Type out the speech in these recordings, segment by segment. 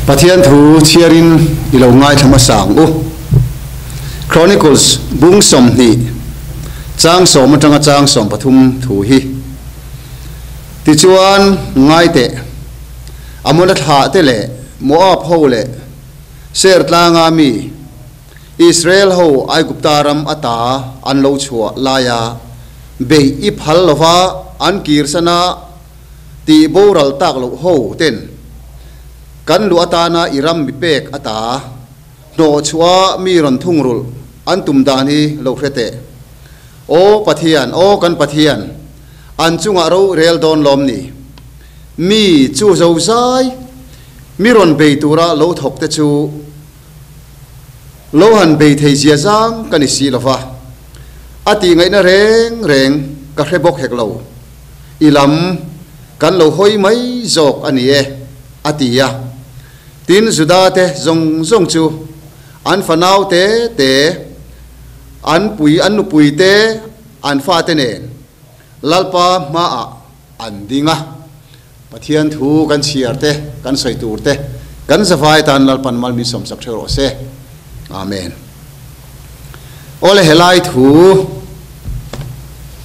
Pathian thu chhiarin i lo ngaithla hmasa ang u. Chronicles bung 20 chang sawm atanga chang 13 thu hi. Tichuan, ngai teh, Amona thlah te leh Moab ho leh Seir tlanga mi Israel ho Aigupta ram ata an lo chhuah laia beih i phal lova an kirsana tih boral tak loh ho ten kan luh atana i ram mi pek ata hnawh chhuah mi rawn thungrulh an tum dan hi lo hre teh. Aw Pathian, aw kan Pathian, an chungah ro rel dawn lawm ni? Mi chu zozai mi rawn bei tura lo thawk te chu lo han bei thei zia zang ka ni si lova, a tih ngaihna reng reng ka hre bawk hek lo. I lam kan lo hawi mai zawk a ni e, a ti a. Tin, Juda te zawng zawng chu an fanau te te, an pui an nupui te, an fate nen Lalpa hmaah an ding a. Pathian thu kan chhiar te, kan sawi tur te, kan zavai tan Lalpan mal min sawmsak theuh rawh se. Amen. Awle helai thu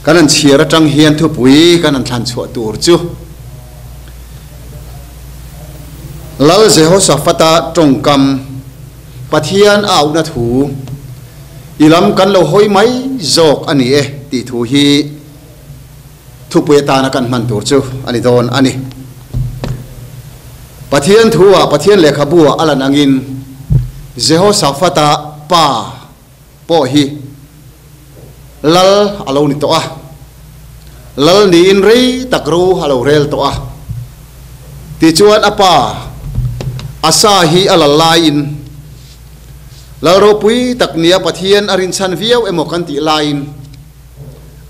kan han chhiar atang hian thupui kan han thlan chhuah tur chu Lal Jehoshaphat-a tawngkam Pathian a auhna thu i lam kan lo hawi mai zawk a ni e tih thu hi Thupui atana kan hman tur chu a ni dawn a ni. Pathian thu-ah, Pathian lehkhabu-ah a lan angin Jehoshaphat-a pa pawh hi lal a lo ni tawh a. Lal niin rei tak ro a lo rel tawh a. Tichuan a pa Asa hi a lal laiin lal ropui tak nia Pathian a rinchhan viau emaw kan tih laiin,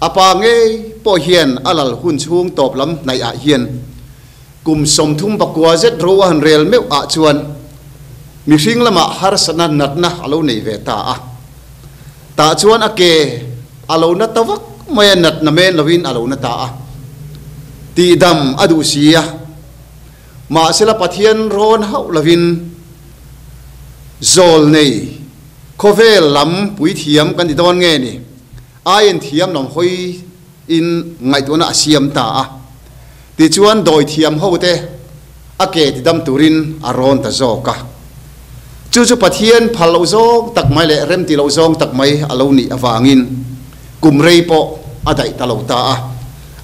A pa ngei pawh hian a lal hun chhung tawp lam hnaih ah hian kum 34 zet ro a han rel meuh ah chuan mihring lamah harsatna natna a lo nei ve ta a. Tah chuan a ke a lo na ta vak mai a, natna men lovin a lo na ta a. Tihdam a duh si a, mahsela Pathian rawn hauh lovin zawl nei khawvel lam puithiam kan ti dawn nge ni? Aien thiam lam hawi in ngaihtuahna a siam ta a, tichuan dawi thiam ho te a ke ti dam turin a rawn ta zawk a. Chu chu Pathian phal loh zawng tak mai leh rem ti loh zawng tak mai a lo nih avangin kum rei pawh a daih ta lo ta a.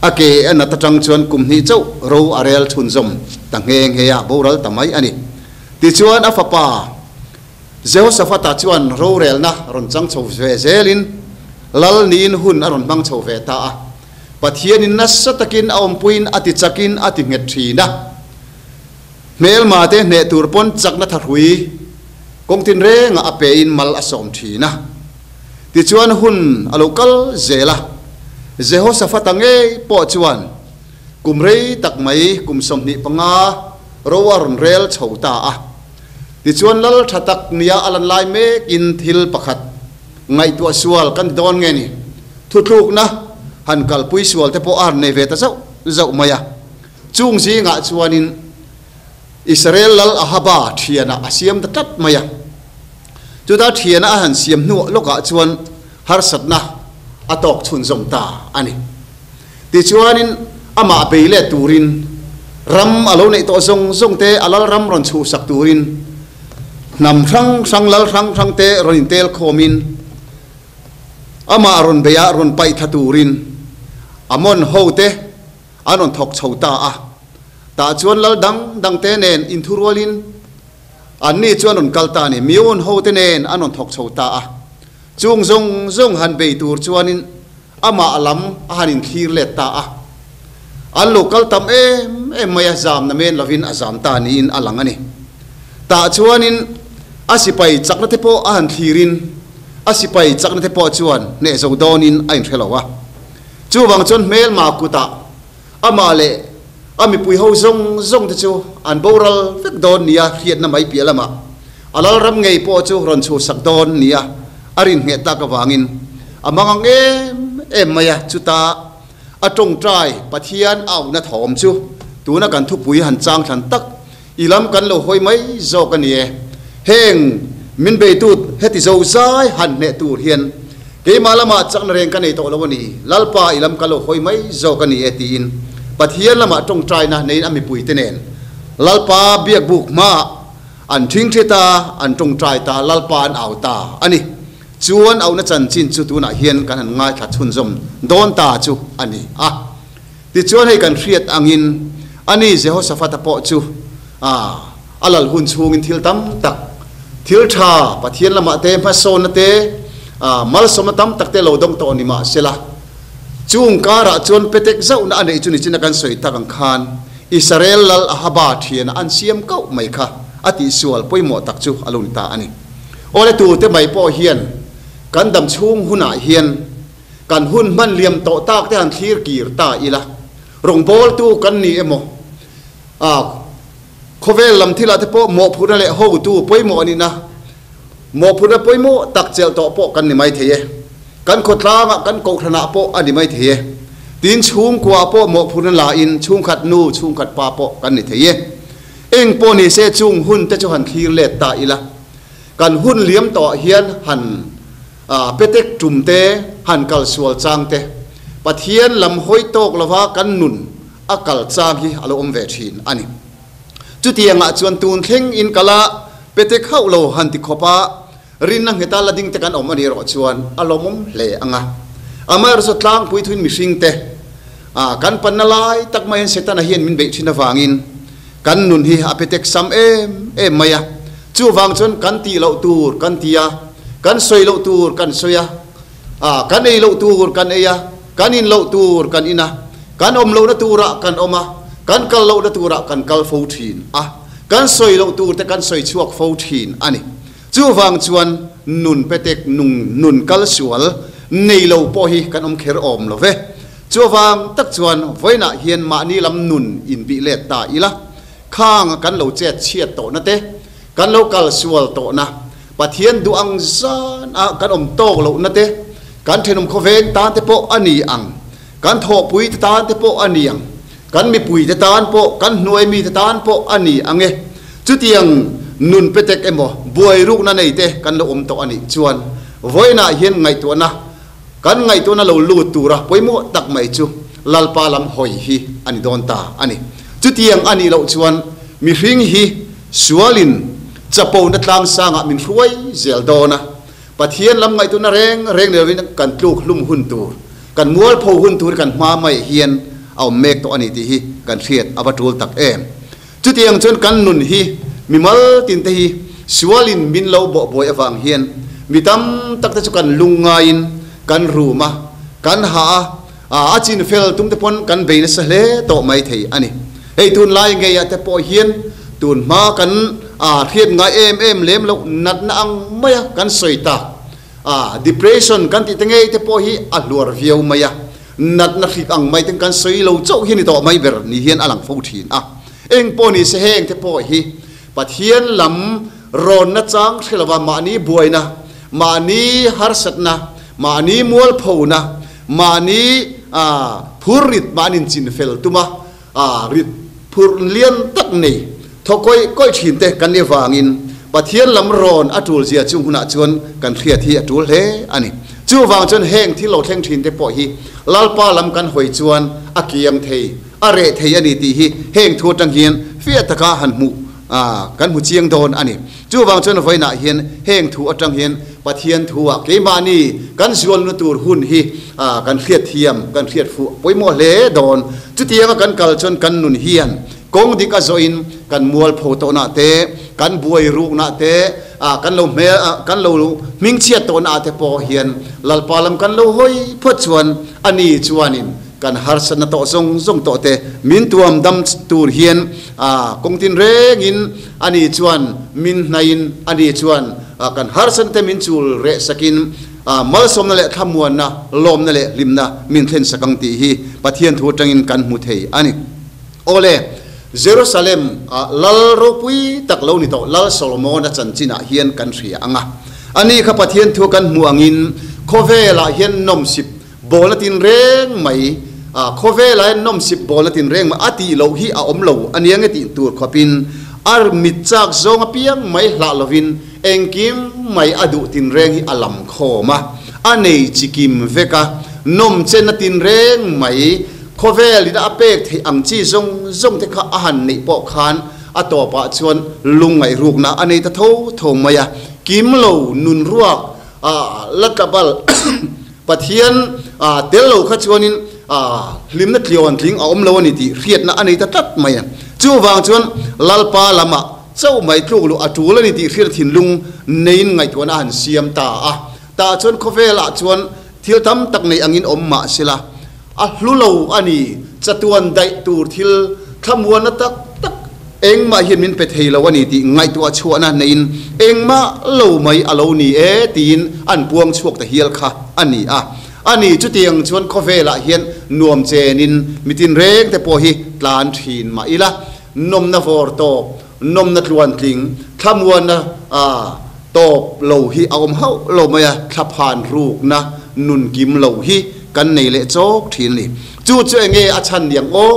A ke a nat atang chuan kum hnih chauh ro a rel chhunzawm ta nghe nghe a, boral ta mai a ni. Tichuan a fapa Jehoshaphat-a chuan rorelna rawn chang chho ve zelin lal niin hun a rawn hmang chho ve ta a. Pathianin nasa takin a awmpuiin a ti chakin a ti nghet thin a. Hmelmate hneh tur pawn chakna thahrui kawng tinrengah a pein mal a sawm thin a. Tichuan hun a lo kal zel a. Jehoshaphat-a ngei pawh chuan kum rei tak mai kum 25 ro a rawn rel chho ta a. Tichuan lal tha tak nia a lan lai mekin thil pakhat ngaihtuah sual kan ti dawn nge ni? Thutlukna han kalpui sual te pawh a han nei ve ta zauh zauh mai a. Chung zingah chuanin Israel lal Ahaba thianah a siam ta tlat mai a. Chuta thiana a han siam hnuah lawkah chuan harsatna a tawk chhunzawm ta a ni. Tichuanin amah bei let turin ram a lo neih tawh zawng zawng te a lal ram rawn chhuhsak turin hnam hrang hrang lal hrang hrang te rawn intel khawmin amah rawn beia rawn paih tha turin Amon ho te an rawn thawk chho ta a. Tah chuan lal dang dang te nen inthurualin anni chu an rawn kal ta a ni. Mion ho te nen an rawn thawk chho ta a. Chung zawng zawng han bei tur chuanin Amah lam a han inthlir let ta a, an lo kal tam em em mai a, zam na men lovin a zam ta niin a lang a ni. Tah chuanin a sipai chakna te pawh a han thlirin a sipai chakna te pawh chuan hneh zo dawnin a inhre lo a. Chuvang chuan hmelma kutah amah leh a mipui ho zawng zawng te chu an boral vek dawn nia hriatna mai piah lamah a lalram ngei pawh chu rawn chhuhsak dawn nia a rinhneh tak avangin a mang ang em em mai a, chuta a tawngtai Pathian a auhna thawm chu tuna kan thupui han chang thlan tak I lam kan lo hawi mai zawk a ni e. Heng min beitu heti zo zai han hneh tur hian keimah lamah chakna reng ka nei tawh lo a ni. Lalpa i lam ka lo hawi mai zawk a ni e tiin Pathian lamah tawngtaina neiin a mipuite nen Lalpa biakbuk hmaah an thingthi ta, an tawngtai ta, Lalpa an au ta a ni. Chuan auhna chanchin chu tunah hian kan han ngaithla chhunzawm dawn ta chu a ni a. Tichuan hei kan hriat angin ani Jehoshaphat-a pawh chu a lal hun chhungin thil tam tak, thil tha, Pathian lamah te, hmasawnna te, malsawmna tam tak te lo dawng tawh ni mah sela, chung karah chuan petek zauhna a neih chu nichin a kan sawi tak ang khan Israel lal Ahaba thiana an siam kauh mai kha a tihsual pawimawh tak chu a lo ni ta a ni. Awle tute mai pawh hian kan dam chhung hunah hian Kan hun hman liam tawh tak te han thlir kir ta ila, rawngbawltu kan ni emaw, a khawvel lam thilah te pawh mawhphurhna leh hotu pawimawh a nihna, mawhphurhna pawimawh tak chelh tawh pawh kan ni mai thei e. Kan khawtlangah, kan kohhranah pawh a ni mai thei e. Tin, chhungkuaah pawh mawhphurhna la in chhungkhat nu, chhungkhat pa pawh kan ni thei e. Eng pawh ni se chung hun te chu han thlir let ta ila, kan hun liam tawhah hian han A petek tum te, han kal sual chang te, Pathian lam hawi tawk lova kan nun a kal chang hi a lo awm ve thin a ni. Chutiangah chuan tun thleng in kal a petek hauh lo han ti khawp a, rinna ngheta la ding te kan awm a nih erawh chuan a lawmawm hle ang a. Amaherawhchu tlangpui thuin mihring te kan panna lai tak maiin Setana hian min beih thin avangin kan nun hi a petek sam em em mai a. Chuvang chuan kan tih loh tur kan ti a, kan sawi loh tur kan sawi a, a kan ei loh tur kan ei a, kan in loh tur kan in a, kan awm lohna turah kan awm a, kan kal lohna turah kan kal fo thin a, kan sawi loh tur te kan sawi chhuak fo thin a ni. Chuvang chuan nun petek nung nun kal sual nei lo pawh hi kan awm kher awm lo ve. Chuvang tak chuan vawiinah hian mahni lam nun inbih let ta ila, Khang kan lo chet chhiat tawhna te, kan lo kal sual tawhna, Pathian duh ang zan a kan awm tawk lohna te, kan thenawm khawveng tan te pawh a ni ang, kan thawhpui te tan te pawh a ni ang, kan mipui te tan pawh, kan hnuai mi te tan pawh a ni ang e. Chutiang nun petek emaw buai rukna nei te kan lo awm tawh a nih chuan vawiinah hian ngaihtuahna Kan ngaihtuahna lo lut tura pawimawh tak mai chu Lalpa lam hawi hi a ni dawn ta a ni. Chutiang a nih loh chuan mihring hi sualin chapona tlangsangah min hruai zel dawn a, Pathian lam ngaihtuahna reng reng ni lovin kan tluk hlum hun tur, kan mualpho hun tur hi kan hma mai hian a awm mek tawh a ni tih hi kan hriat a va tul tak em. Chutiang chuan kan nun hi mimal tinte hi sualin min lo bawhbuai avang hian mi tam tak te chu kan lung ngaiin kan rum a, kan hah a, a chin fel tum te pawn kan bei nasa hle tawh mai thei a ni. Hei tunlai ngeiah te pawh hian tun hma kan hriat ngai em em lem loh natna ang maia kan sawi tak depression kan tih te ngei te pawh hi a hluar viau mai a. Natna hrik ang mai ten kan sawi lo chauh hi ni tawh mai ber ni hian a lang fo thin a. Eng pawh ni se heng te pawh hi Pathian lam rawnna chang hre lova mahni buaina, mahni harsatna, mahni mualphona, mahni phur rit mahni chin fel tuma rit phur lian tak nei thaw kawih kawih thin te kan ni vangin Pathian lam rawn a tul zia chung hunah chuan kan hriat hi a tul hle a ni. Chuvang chuan heng thil lo thleng thin te pawh hi Lalpa lam kan hawi chuan a kiang thei, a reh thei a ni tih hi heng thu atang hian fiah taka han hmuh kan hmu chiang dawn a ni. Chuvang chuan vawiinah hian heng thu atang hian Pathian thuah keimahni kan zualna tur hun hi kan hriat thiam, kan hriat fuh pawimawh hle dawn. Chutianga kan kal chuan kan nun hian kawng dik a zawhin kan mualpho tawhna te, kan buai rukna te, kan lo hmel, kan lo hmingchhiat tawhna te pawh hian Lalpa lam kan lo hawi phawt chuan ani chuanin Kan harsatna tawh zawng zawng tawh te min tuam dam tur hian kawng tin rengin ani chuan min hnaiin ani chuan kan harsatna te min chul reh sakin malsawmna leh thlamuanna, lawmna leh hlimna min thlen sak ang tih hi Pathian thu atangin kan hmu thei a ni. Awle, Jerusalem ah lal ropui tak lo ni tawh Lal Solomona chanchinah hian kan hria ang a. Ani kha Pathian thu kan hmuh angin khawvelah hian nawmsip Bawlna tinreng mai, a khawvelah hian nawmsip bawlna tinreng mai a tih loh hi a awm lo a nia nge tih tur khawpin A mit chak zawng apiang mai hlah lovin engkim mai a duh tinreng hi a lam khawm a, a nei chikim vek a, nawm chen a tinreng mai. Khawvel in a pek theih ang chi zawng zawng te kha a han neih pawh khan a tawpah chuan lungngaih rukna a nei ta tho tho mai a, kim lo nun ruak a la tla bal. Pathian tel lo kha chuanin hlimna tliawn tling a awm lo a ni tih hriatna a nei ta tlat mai a. Chuvang chuan Lalpa lamah chauh mai tluk luh a tul a ni tih hriatna thinlung neiin ngaihtuahna a han siam ta a. Tah chuan khawvelah chuan thil tam tak nei angin awm mah sela, a hlu lo a ni. Chatuan daih tur thil thlamuanna tak tak engmah hian min pe thei lo a ni tih ngaihtuah chhuahna neiin engmah lo mai a lo ni e tiin an puang chhuak ta hial kha a ni a. A ni, chutiang chuan khawvelah hian nuam chenin mitin reng te pawh hi tlan thin mah ila, nawmna vawr tawp, nawmna tluantling, thlamuanna tawp lo hi a awm hauh lo mai a, thlaphan rukna nun kim lo hi kan nei leh chawk thin a ni. Chu chu enge a chhan niang aw?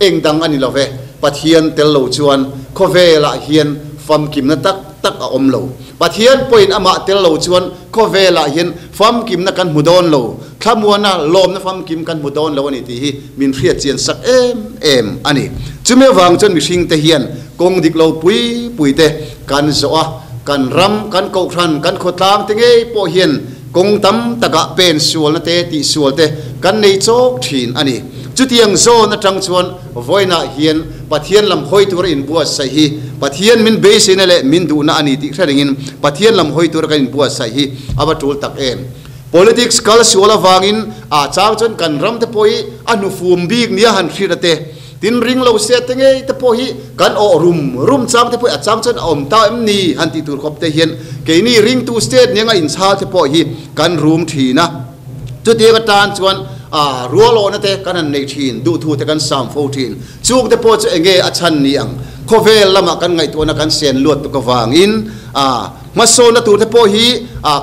Eng dang a ni lo ve, Pathian tel lo chuan khawvelah hian famkimna tak tak a awm lo. Pathian pawhin amah tel lo chuan khawvelah hian famkimna kan hmu dawn lo, thlamuana lawmna famkim kan hmu dawn lo a ni tih hi min hriat chian sak em em a ni. Chumi avang chuan mihringte hian kawng dik lo pui pui te kan zawh a, kan ram, kan kohhran, kan khawtlang te ngei pawh hian kawng tam takah pen sualna te tihsual te kan nei chawk thin a ni. Chutiang zawn atang chuan vawiinah hian Pathian lam hawi tura inbuatsaih hi Pathian min beiseina leh min duhna a ni tih hre rengin Pathian lam hawi tura kan inbuatsaih hi a va tul tak em. Politics kal sual avangin ah chang chuan kan ram te pawh hi a hnufum bik nia han hriat a te, tin ring lo se te ngei te pawh hi kan awh rum rum chang te pawh hi a chang chuan a awm ta em ni han tih tur khawp te hian keini ringtu state nia nga inchhal te pawh hi kan rum thin a. Chutiang atan chuan rualawhna te kan han nei thin, duhthu te kan sam fo thin. Chung te pawh chu enge a chhan ni ang? Khawvel lamah kan ngaihtuahna kan sen luat tuk avangin hmasawnna tur te pawh hi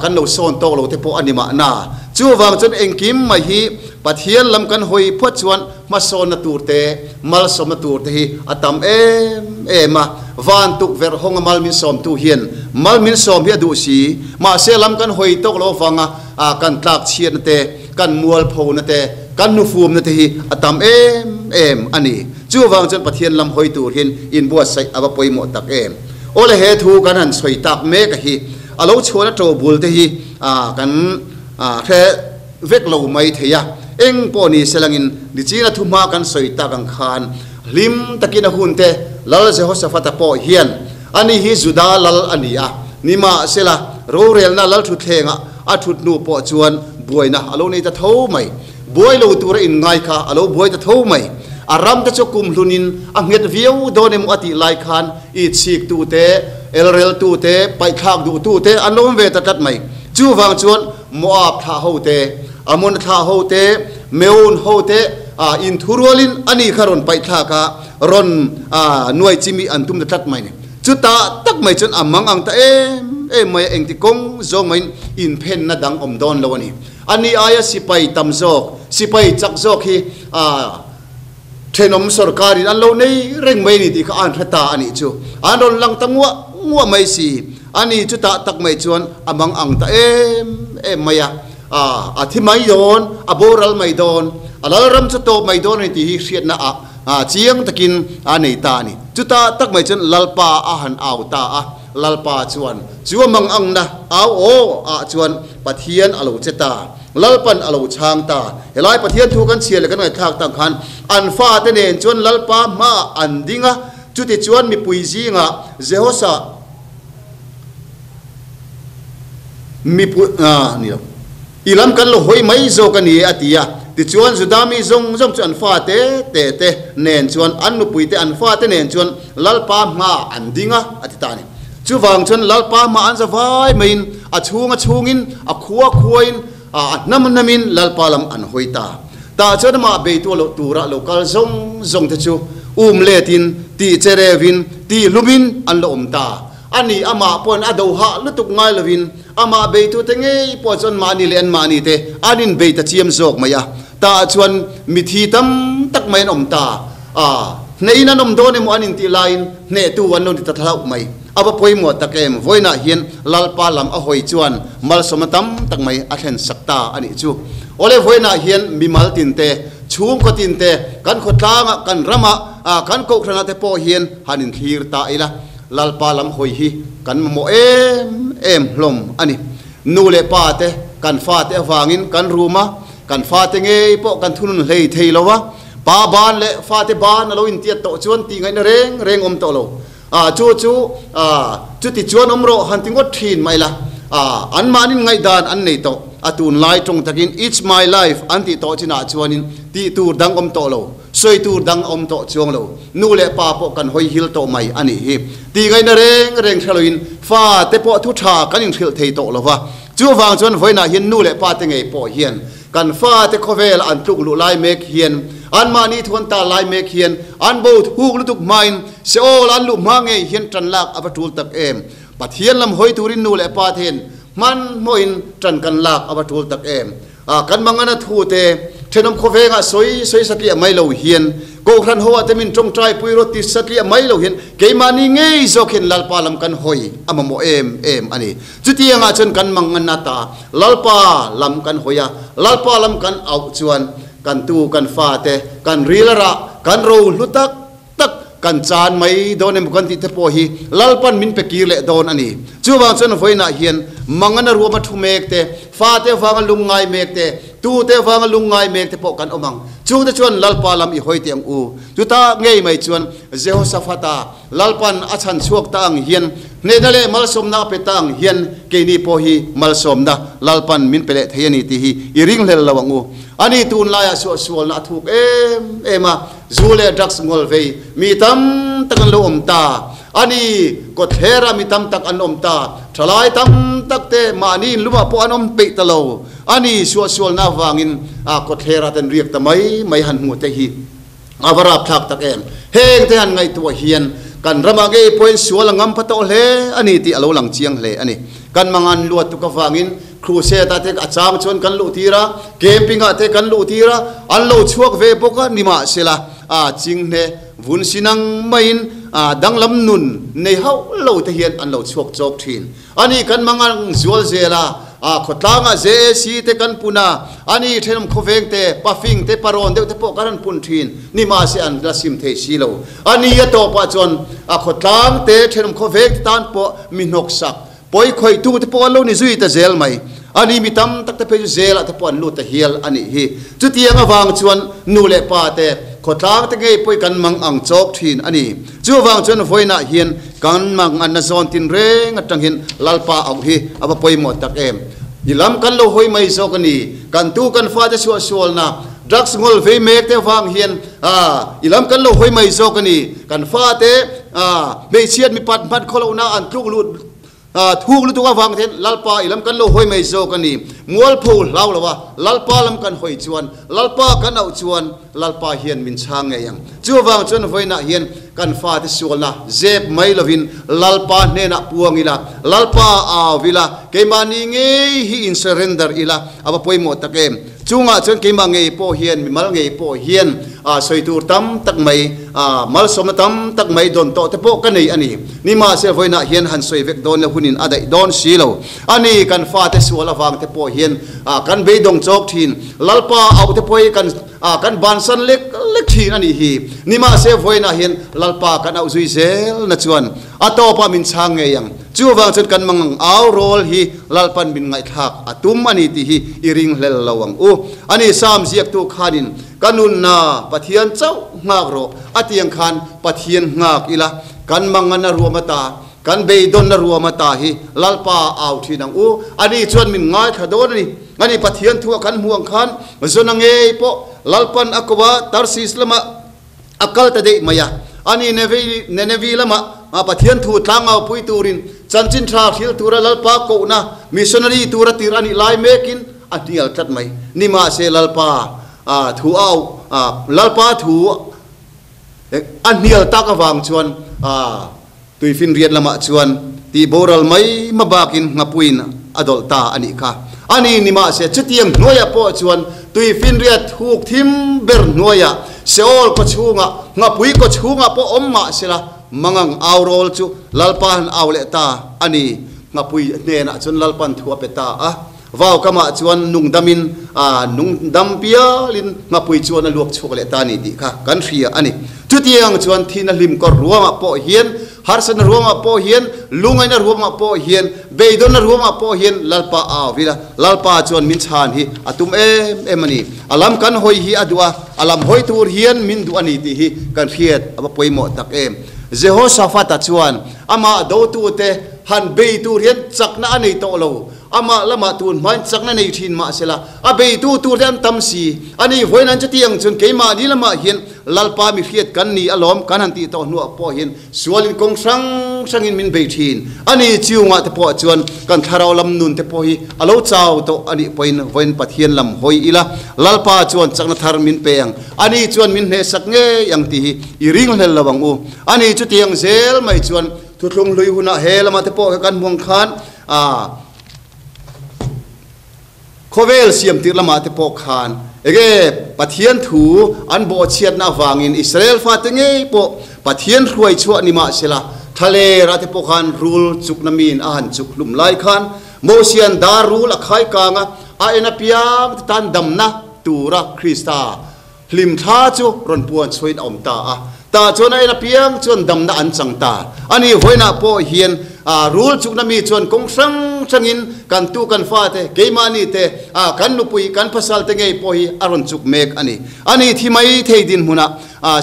kan lo sawn tawk lo te pawh a ni mahna. Chuvang chuan engkim mai hi Pathian lam kan hawi phuat chuan hmasawnna tur te, malsawmna tur te hi a tam em em a. Van tukverh hawnga mal min sawmtu hian mal min sawm hi a duh si. Mahse lam kan hawi tawk lo avanga a kan tlak chhiatna te, kan mualphona te, kan hnufumna te hi a tam em em a ni. Chuvang chuan Pathian lam hawi tur hian inbuatsaih a va pawimawh tak em. Awle he thu kan han sawi tak mek a hi a lo chhuahna to bul te hi kan hre vek lo mai thei a. Eng pawh ni se langin nichina thu hma kan sawi tak ang khan hlim takin a hun te Lal Jehoshaphat-a pawh hian ani hi Juda lal a ni a, nimahsela rorelna lal thutthlengah a thut hnu pawh chuan buaina a lo nei ta tho mai. Buai lo tura inngai kha a lo buai ta tho mai. A ram te chu kum hlunin a nghet viau dawn emaw a tih lai khan itchhiktu te, elreltu te, paihthlak duhtu te an lo awm ve ta tlat mai. Chuvang chuan Moab thlah ho te, Amon thlah ho te, Meon ho te inthurualin ani kha rawn paihthlak a, rawn nuai chimi an tum ta tlat mai ni. Chutah tak mai chuan a mang ang ta em em mai a, engti kawng zawng maiin inphenna dang awm dawn lo a ni. Ani aia sipai tam zawk, sipai chak zawk hi thenawm sorkarin an lo nei reng mai a ni tih kha a han hre ta a nih chu. An rawn lang ta nguah nguah mai si. Ani chutah tak mai chuan a mang ang ta em em mai a, a thi mai dawn, a boral mai dawn, a lalram chu tawp mai dawn a ni tih hi hriatna ah Chiang takin a nei ta a ni. Chuta tak mai chuan Lalpa a han au ta a, Lalpa chuan chu a mang angna au aw ah chuan Pathian a lo che ta, Lalpan a lo chhang ta. Helai Pathian thu kan chhiar leh kan ngaihthlak tak khan an fate nen chuan Lalpa hmaah an ding a, chutichuan mipui zingah Jehosa mipui ni lo. I lam kan lo hawi mai zawk a ni e, a ti a. Tichuan Juda mi zawng zawng chu an fate te te nen chuan, an nupui te an fate nen chuan Lalpa hmaah an ding a, a ti ta a ni. Chuvang chuan Lalpa hmaah an za vai maiin, a chhunga chhungin, a khua khuain, a hnam hnamin Lalpa lam an hawi ta. Tah chuan amah beitu loh tura lo kal zawng zawng te chu um letin, tih che reuhin, tih hlumin an la awm ta. A ni, amah pawhin a do hah lutuk ngai lovin amah beitute ngei pawh chuan mahni leh anmahni te an inbei ta chiam zawk mai a. Tah chuan mithi tam tak mai an awm ta a. Hneh in an awm dawn emaw an intih laiin hnehtu an lo ni ta thlauh mai. A va pawimawh tak em? Vawiinah hian Lalpa lam a hawi chuan malsawmna tam tak mai a thlen sak ta a nih chu. Awle vawiinah hian mimal tinte, chhungkaw tinte, kan khawtlangah, kan ramah, kan kohhranah te pawh hian han inthlir ta ila, Lalpa lam hawi hi kan mamawh em em hlawm a ni. Nu leh pa te, kan fate avangin kan rum a, kan fate ngei pawh kan thunun hlei thei lo a, pa ban leh fate ban a lo intiat tawh chuan tih ngaihna reng reng awm tawh lo. A, chu chu, a, chuti chuan awm rawh han ti ngawt thin mai la, a, anmahnin ngaihdan an nei tawh, a tunlai tawng takin it's my life an tih tawh chinah chuanin tih tur dang awm tawh lo, sawi tur dang a awm tawh chuang lo, nu leh pa pawh kan hawi hil tawh mai a nih hi. Tih ngaihna reng reng hre loin fa te pawh thu tha kan inhrilh thei tawh lo va, chuvang chuan vawiinah hian nu leh pa te ngei pawh hian Kan fate khawvel an tluk luh lai mek hian, anmahni thu an tar lai mek hian, an bo thuk lutuk hmain Seol an luh hma ngei hian tan lak a va tul tak em? Pathian lam hawi turin nu leh pa te hian hmanhmawhin tan kan lak a va tul tak em? Kan mangana thu te thenawm khawvengah sawi sawi satliah mai lo hian, Kohhran ho ah te min tawngtai pui rawt ti satliah mai lo hian keimahni ngei zawk hian Lalpa lam kan hawi a mamawh em em a ni. Chutiangah chuan kan mangan ata Lalpa lam kan hawi a, Lalpa lam kan auh chuan kan tu, kan fate, kan ril a rah, kan ro hlu tak tak kan chan mai dawn emaw kan tih te pawh hi Lalpan min pe kir leh dawn a ni. Chuvang chuan vawiinah hian mangan a ruam a thu mek te, fate avanga lungngai mek te, tute avanga lungngai mek te pawh kan awm ang. Chungte chuan Lalpa lam i hawi teh ang u. Chuta ngei mai chuan Jehoshaphat-a Lalpan a chhan chhuak ta ang hian, hnehna leh malsawmna a pe ta ang hian keini pawh hi malsawmna Lalpan min pe leh thei a ni tih hi i ringhlel lo ang u. Ani tunlaiah suahsualna a thuk em em a, zu leh drugs ngawl vei mi tam tak an lo awm ta. Ani kawtthlerah mi tam tak an awm ta, thalai tam tak te mahni inlumah pawh an awm peih ta lo. Ani suahsualna avangin kawtthlerah te an riak ta mai mai han hmuh te hi. A va rapthlak tak em! Heng te han ngaihtuah hian kan ramah ngei pawhin sual a ngam pha tawh hle a ni tih a lo lang chiang hle a ni. Kan mangan luat tuk avangin crusade-ah te a chang chuan kan luh tir a, camping-ah te kan luh tir a, an lo chhuak ve bawk a, nimahsela a chinghne vun si nang maiin danglam nun nei hauh lo te hian an lo chhuak chawk thin. Ani kan mangang zual zel a, a khawtlangah JAC te kan pun a, ani thenawm khawveng te, pafing te, parawn deuh te pawh kan han pun thin, nimahse an la sim thei si lo. Ani a tawpah chuan a khawtlang te, thenawm khawveng te tan pawh mi hnawksak, pawi khawihtu te pawh an lo ni zui ta zel mai. Ani mi tam tak te phei chu zelah te pawh an lut ta hial a nih hi. Chutiang avang chuan nu leh pa te, khawtlang te ngei pawh kan mang ang chawk thin a ni. Chuvang chuan vawiinah hian kan manganna zawn tin reng atangin Lalpa auh hi a va pawimawh tak em. I lam kan lo hawi mai zawk a ni. Kan tu kan fate suahsualna, drugs ngawl vei mek te avang hian i lam kan lo hawi mai zawk a ni. Kan fate hmeichhiat mipat hman khawlohna an tluk lut Thuk lutuk avang hian Lalpa i lam kan lo hawi mai zawk a ni. Mualpho hlau lo a, Lalpa lam kan hawi chuan, Lalpa kan auh chuan Lalpa hian min chhang ngei ang. Chuvang chuan vawiinah hian kan fate sualna zep mai lovin Lalpa hnenah puang ila, Lalpa au ila, keimahni ngei hi in surrender ila a va pawimawh tak em. Chungah chuan keimah ngei pawh hian, mimal ngei pawh hian sawi tur tam tak mai, malsawmna tam tak mai dawn tawh te pawh ka nei a ni. Nimahse vawiinah hian han sawi vek dawn le hunin a daih dawn si lo. A ni, kan fate sual avang te pawh hian kan beidawng chawk thin. Lalpa auh te pawh hi kan kan bansan lek lek thin a nih hi. Nimahse vawiinah hian Lalpa kan auh zui zel na chuan a tawpah min chhang ngei ang. Chuvang chuan kan mangang au rawl hi Lalpan min ngaihthlak a tum a ni tih hi i ringhlel lo ang u. A ni, Sam ziaktu khanin Ka nunna Pathian chauh nghak rawh a tiang khan Pathian nghak ila kan mangan a ruam ata, kan beidawn a ruam ata hi Lalpa au thin ang u. Ani chuan min ngaithla dawn a ni. Ani Pathian thu a kan hmuh ang khan Zona ngei pawh Lalpan a ko a, Tarsis lamah a kal ta daih mai a. Ani Nenevi lamah Pathian thu tlangau pui turin chanchin tha hril tura Lalpa kohna missionary tura tir a nih lai mekin a hnial tlat mai. Nimahse Lalpa thu au Lalpa thu A hnial tak avang chuan tuifinriat lamah chuan tih boral mai ma bakin nghapuiin a dawlh ta a nih kha. Ani nimahse chutiang hnuaiah pawh chuan tuifinriat thuk thim ber hnuaiah Seol kaw chhungah, nghapui kaw chhungah pawh awm mah sela mangang au rawl chu Lalpa han au leh ta a ni. Nghapui hnenah chuan Lalpan thu a pe ta a. Vau kamah chuan nungdamin a nungdam pialin nghapui chuan a luak chhuak leh ta a ni tih kha kan hria a ni. Chutiang chuan thihna hlim kawr ruangah pawh hian, harsatna ruangah pawh hian, lungaihna ruangah pawh hian, beidawnna ruangah pawh hian Lalpa a au vil a, Lalpa chuan min chhan hi a tum em em a ni. A lam kan hawi hi a duh a, a lam hawi tur hian min duh a ni tih hi kan hriat a va pawimawh tak em. Jehoshaphat-a chuan amah dotute han bei tur hian chakna a nei tawh lo. Amah lamah tun hmain chakna nei thin mah sela, a beitu tur te an tam si. A ni, vawiin an chuti ang chuan keimahni lamah hian Lalpa mi hriat kan ni alawm kan han tih tawh hnuah pawh hian sualin kawng hrang hrangin min bei thin. A ni, chiungah te pawh chuan kan thlarau lam nun te pawh hi a lo chau tawh a nih pawhin vawiin Pathian lam hawi ila, Lalpa chuan chakna thar min pe ang, a ni chuan min hnehsak ngei ang tih hi i ringhlel lo ang u. A ni, chutiang zel mai chuan thuthlung hlui hunah he lamah te pawh kha kan hmuang khan, A khawvel siam tirh lamah te pawh khan enge Pathian thu an bawhchhiatna avangin Israel fate ngei pawh Pathian hruai chhuah ni mah sela thlaler ah te pawh khan rul chukna min a han chuk hlum lai khan Mosian dar rul a khai kang a, a en apiang te tan damna tura Krista Hlimthla chu rawn puan chhuain a awm ta a, tah chuan a en apiang chuan damna an chang ta a ni. Vawiinah pawh hian rul chukna mi chuan kawng hrang hrangin kan tu kan fate, keimahni te, kan nupui, kan pasal te ngei pawh hi a rawn chuk mek a ni. A ni thi mai thei dinhmunah,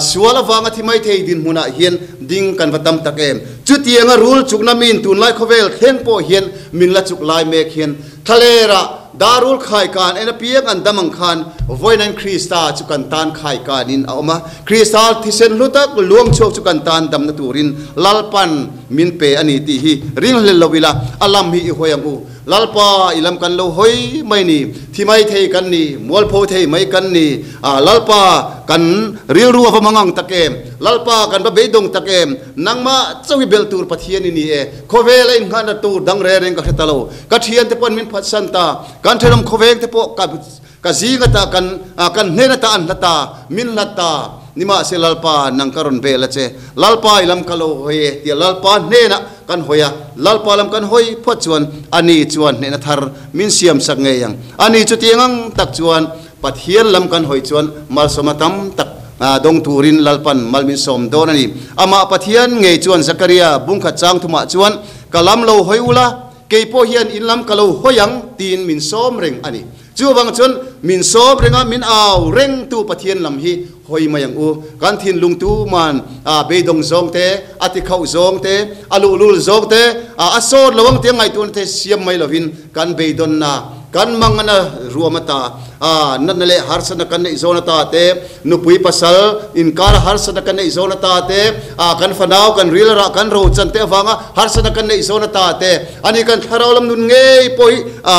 sual avanga thi mai thei dinhmunah hian ding kan va tam tak em. Chutianga rul chukna miin tunlai khawvel thleng pawh hian min la chuk lai mek hian thlalerah, Darul khaikan en apiang an dam ang khan vawiin Krista chu kan tan khaikanin a awm a. Krista thisen hlu tak luang chhuak chu kan tan damna turin Lalpan min pe a ni tih hi ringhlel lo ila, a lam hi i hawi ang u. Lalpa, i lam kan lo hawi mai ni, thi mai thei kan ni, mualpho thei mai kan ni. Lalpa, kan rilru a va mangang tak em? Lalpa, kan va beidawng tak em? Nangmah chauh i belh tur Pathian i ni e. Khawvel a innghatna tur dang reng reng ka hre ta lo. Ka thiante pawh an min phatsan ta, kan thenawm khawveng te pawh ka ka zing ata kan kan hnen ata an hla ta, min hlat ta. Nimahse Lalpa nang ka rawn vel a che, Lalpa i lam ka lo hawi e tia Lalpa hnenah kan hawi a, Lalpa lam kan hawi phawt chuan ani chuan hnehna thar min siam sak ngei ang. Ani chutiang ang tak chuan Pathian lam kan hawi chuan malsawmna tam tak dawng turin Lalpan mal min sawm dawn a ni. Amah Pathian ngei chuan Zakaria bungkhat chang thumah chuan ka lam lo hawi ula, Kei pawh hian in lam ka lo hawi ang tiin min sawm reng a ni. Chuvang chuan min sawm reng a, min au rengtu Pathian lam hi hawi mai ang u. Kan thinlung tu man a beidawng zawng te, a tikhauh zawng te, a luhlul zawng te, a sawt lo ang tia ngaihtuahna te siam mai lovin kan beidawnna, kan mangana ruam ata, a natna leh harsatna kan neih zawn ata te, Nupui pasal inkar harsatna kan neih zawn ata te, a kan fanau kan ril rah kan ro chan te avanga harsatna kan neih zawn ata te, ani kan thlarau lam nun ngei pawh hi a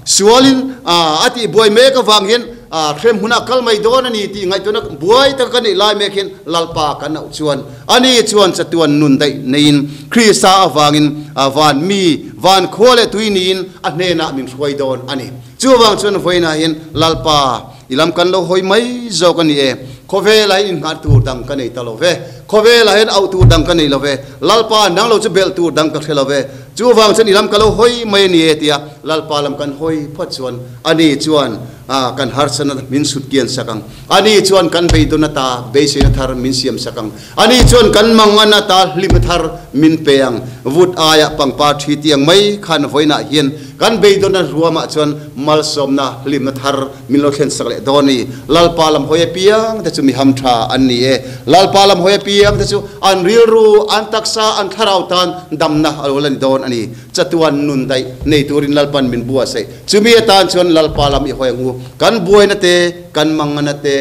sualin a tih buai mek avang hian a hrem hunah kal mai dawn a ni tih ngaihtuahna buai taka kan neih lai mek hian Lalpa kan auh chuan ani chuan chatuan nun daih neiin Krista avangin van mi van khua leh tui niin a hnenah min hruai dawn a ni. Chuvang chuan vawiinah hian Lalpa I lam kan lo hawi mai zawk a ni e. Khawvelah hian innghat tur dang ka nei ta lo ve. Khawvelah hian auh tur dang ka nei lo ve. Lalpa, nang lo chu belh tur dang ka hre lo ve. Chuvang chuan i lam ka lo hawi mai a ni e tia Lalpa lam kan hawi phawt chuan ani chuan kan harsatna min sut kian sak ang. Ani chuan kan beidawn ata beiseina thar min siam sak ang. Ani chuan kan mangan ata hlim thar min pe ang. Vut aia pangpar thi tiang mai khan vawiinah hian kan beidawnna ruamah chuan malsawmna hlimna thar Min lo thlen sak leh dawn ni. Lalpa lam hawi apiang te chu mi ham tha an ni e. Lalpa lam hawi apiang te chu an rilru, an taksa, an thlarau tan damna a lo la ni dawn a ni. Chatuan nun daih nei turin Lalpan min buatsaih. Chumi atan chuan Lalpa lam i hawi ang u. Kan buaina te, kan mangana te,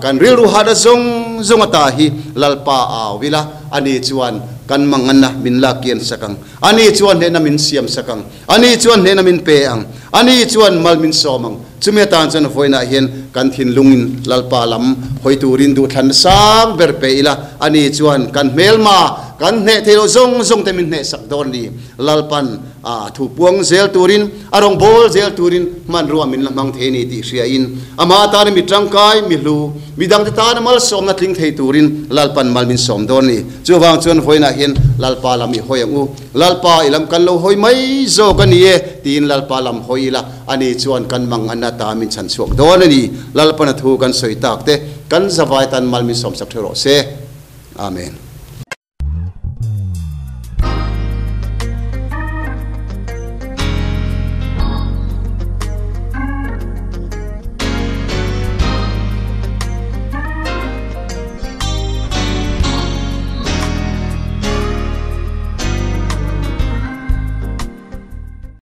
kan rilru hahna zawng zawng ata hi Lalpa au ila, ani chuan kan mangana min lak kian sak ang. Ani chuan hnehna min siam sak ang. Ani chuan hnehna min pe ang. Ani chuan mal min sawm ang. Chumi atan chuan vawiinah hian kan thinlungin Lalpa lam hawi turin duhthlanna sang ber pe ila, ani chuan kan hmelma, Kan hneh thei loh zawng zawng te min hneh sak dawn ni. Lalpan a thu puang zel turin, a rawn bawl zel turin hmanrua min la hmang thei a ni tih hriain, amah atana mi tangkai, mi hlu, mi dangte tana malsawmna tling thei turin Lalpan mal min sawm dawn ni. Chuvang chuan vawiinah hian Lalpa lam i hawi ang u. Lalpa i lam kan lo hawi mai zawk a ni e tiin Lalpa lam hawi ila, ani chuan kan mang an ata min chhan chhuak dawn a ni. Lalpan a thu kan sawi tak te kan zavai tan mal min sawmsak ṭheuh rawh se. Amen.